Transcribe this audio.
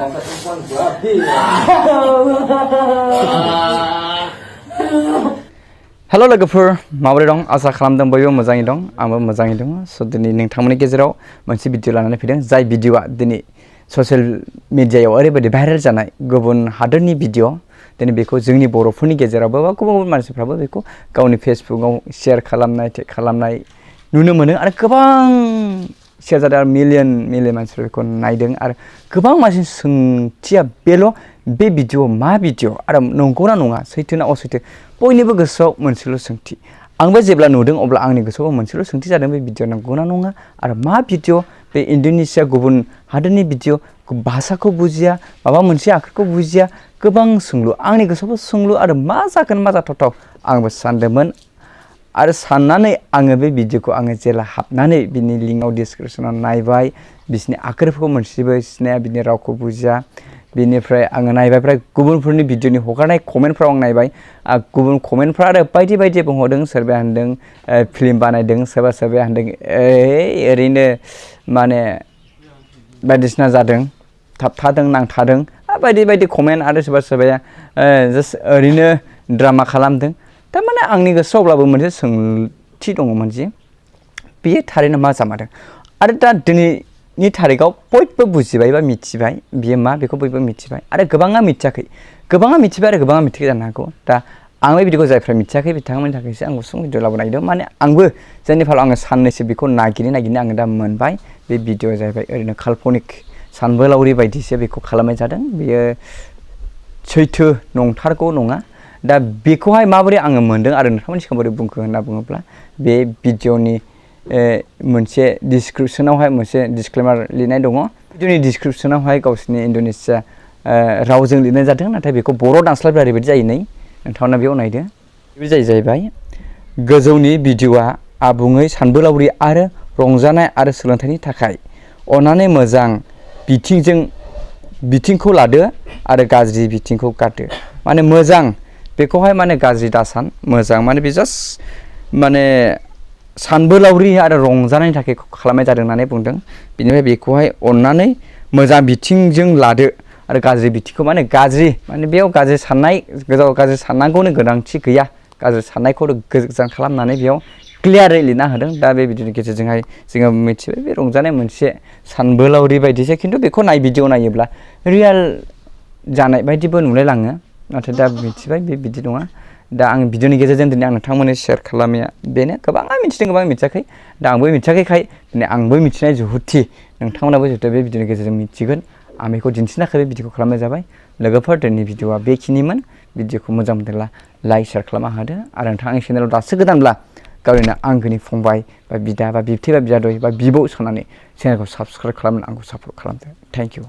Hello लोगोफोर माबोरै दं आसा खालामदों बयबो मोजाङै दं आंबो मोजाङै दङ स दिनै नोंथांमोननि गेजेराव मोनसे भिडिअ लानानै फैदों जाय भिडिअआ दिनै ससियेल मिडियायाव ओरैबायदि भाइरेल जानाय गुबुन हादोरनि भिडिअ दिनै बेखौ जोंनि बर'फोरनि गेजेरावबो बा गुबुन मानसिफ्राबो बेखौ गावनि फेसबुकआव शेयार खालामनाय टेग खालामनाय नुनो मोनो आरो गोबां शेयार जादों आरो मिलियन मानसिफोरा बेखौ नायदों आरो गोबां मानसिनि सोंथिया बेल' बे भिडिअ मा भिडिअ आरो नंगौना नङा सैथोना असैथो बयनिबो गोसोआव मोनसेल' सोंथि आंबो जेब्ला नुदों अब्ला आंनि गोसोआव मोनसेल' सोंथि जादों बे भिडिअ नंगौना नङा आरो मा भिडिअ बे इण्ड'नेसिया गुबुन हादोरनि भिडिअ भाषाखौ बुजिया माबा मोनसे आखरखौ बुजिया गोबां सोंलु आंनि गोसोआवबो सोंलु आरो मा जागोन मा जाथावथाव आंबो सानदोंमोन आरो साननानै आङो बे भिडिअखौ आङो जेला हाबनानै बिनि लिंकआव डिसक्रिपसनाव नायबाय बिसिनि आखरफोरखौ मोनसेबो सिनाया बिनि रावखौ बुजिया बिनिफ्राय आङो नायबाय ओमफ्राय गुबुनफोरनि भिडिअनि हगारनाय कमेन्टफ्राव आं नायबाय गुबुन कमेन्टफ्रा आरो बायदि बुंहरदों सोरबाया होनदों फिल्म बानायदों सोरबाया होनदों ओरैनो माने बायदिसिना जादों थाबथादों नांथादों बायदि कमेन्ट आरो सोरबाया जास्ट ओरैनो ड्रामा खालामदों थारमाने आंनि गोसोआव अब्लाबो मोनसे सोंथि दङमोन जे बेयो थारैनो मा जामारदों आरो दा दिनैनि थारिखआव बयबो बुजिबाय बा मिथिबाय बियो मा बेखौ बयबो मिथिबाय आरो गोबाङा मिथियाखै गोबाङा मिथिबाय आरो गोबाङा मिथियाखै जानो हागौ दा आं बे भिडिअखौ जायफ्रा मिथियाखै बिथांमोननि थाखायसो आं गुसुं भिडिअ लाबोनो नागिरदों माने आंबो जायनि फालाव आङो साननैसो बेखौ नागिरै आङो दा मोनबाय बे भिडिअआ जाहैबाय ओरैनो काल्पनिक सानबोलावरि बायदिसो बेखौ खालामनाय जादों बेयो सैथो नंथारगौ नङा दा बेखौहाय माबोरै आङो मोनदों आरो नोंथांमोननि सिगाङाव बोरै बुंखो होनना बुङोब्ला बे भिडिअनि मोनसे डिसक्रिपसनावहाय मोनसे डिसक्लेमार लिरनाय दङ भिडिअनि डिसक्रिपसनावहाय गावसिनि इण्ड'नेसिया रावजों लिरनाय जादों नाथाय बेखौ बर' दानस्लायब्ला ओरैबायदि जायो नै नोंथांमोना बेयाव नायदो बे जाहैबाय गोजौनि भिडिअआ आबुङै सानबोलावरि आरो रंजानाय आरो सोलोंथाइनि थाखाय अन्नानै मोजां बिथिंखौ लादो आरो गाज्रि बिथिंखौ गारदो माने मोजां बेखौहाय माने गाज्रि दासान मोजां माने बे जास्ट माने सानबोलावरि आरो रंजानायनि थाखाय खालामनाय जादों होननानै बुंदों बिनिफ्राय बेखौहाय अन्नानै मोजां बिथिंजों लादो आरो गाज्रि बिथिंखौ माने बेयाव गाज्रि साननांगौनि गोनांथि गैया गाज्रि साननायखौ गोजान खालामनानै बेयाव क्लियारै लिरना होदों दा बे भिडिअनि गेजेरजोंहाय जोङो मिथिबाय बे रंजानाय मोनसे सानबोलावरि बायदिसो खिन्थु बेखौ भिडिअ नायोब्ला रियेल जानाय बायदिबो नुलायलाङो नाथाय दा मिथिबाय बे बिदि नङा दा आं भिडिअनि गेजेरजों दिनै आं नोंथांमोननो शेयार खालामनाया बेनो गोबाङा मिथिदों गोबाङा मिथियाखै दा आंबो मिथियाखैखाय दिनै आंबो मिथिनाय जुहुथि नोंथांमोनाबो जिहेतु बे भिडिअनि गेजेरजों मिथिगोन आं बेखौ दिन्थिनो थाखाय बे भिडिअखौ खालामनाय जाबाय लोगोफोर दिनैनि भिडिअआ बेखिनिमोन भिडिअखौ मोजां मोनदोंब्ला लाइक शेयार खालामना होदो आरो नोंथां आंनि चेनेलाव दासो गोदानब्ला गावनिनो आंगोनि फंबाय बा बिदा बा बिबथै बा बिजादै बा बिबौ साननानै चेनेलखौ साबस्क्राइब खालामनो आंखौ सापर्ट खालामदो थेंक इउ